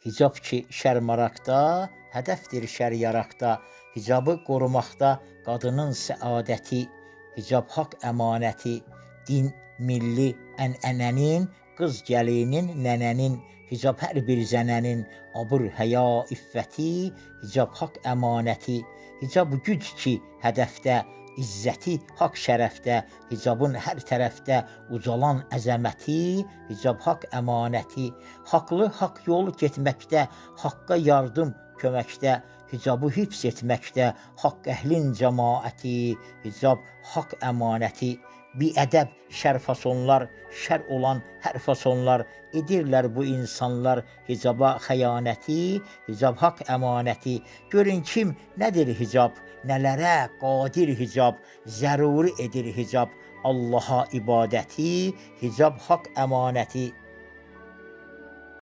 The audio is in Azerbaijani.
Hicab ki şər maraqda, hədəfdir şər yaraqda, hicabı qorumaqda qadının səadəti, hicab haqq əmanəti, din, milli ənənənin, qız gəlinin, nənənin, hicab hər bir zənənin, abır, həya, iffəti, hicab haqq əmanəti, hicab güc ki hədəfdə, izzəti haqq şərəfdə, hicabın hər tərəfdə ucalan əzəməti, hicab haqq əmanəti, haqlı haqq yol getməkdə, haqqa yardım köməkdə, hicabı hifz etməkdə, haqq əhlin cəmaəti, hicab haqq əmanəti. Biədəb şər fasonlar, şər olan hər fasonlar edirlər bu insanlar hicaba xəyanəti, hicab haqq əmanəti. Görün kim nədir hicab, nələrə qadir hicab, zəruri edir hicab Allaha ibadəti, hicab haqq əmanəti.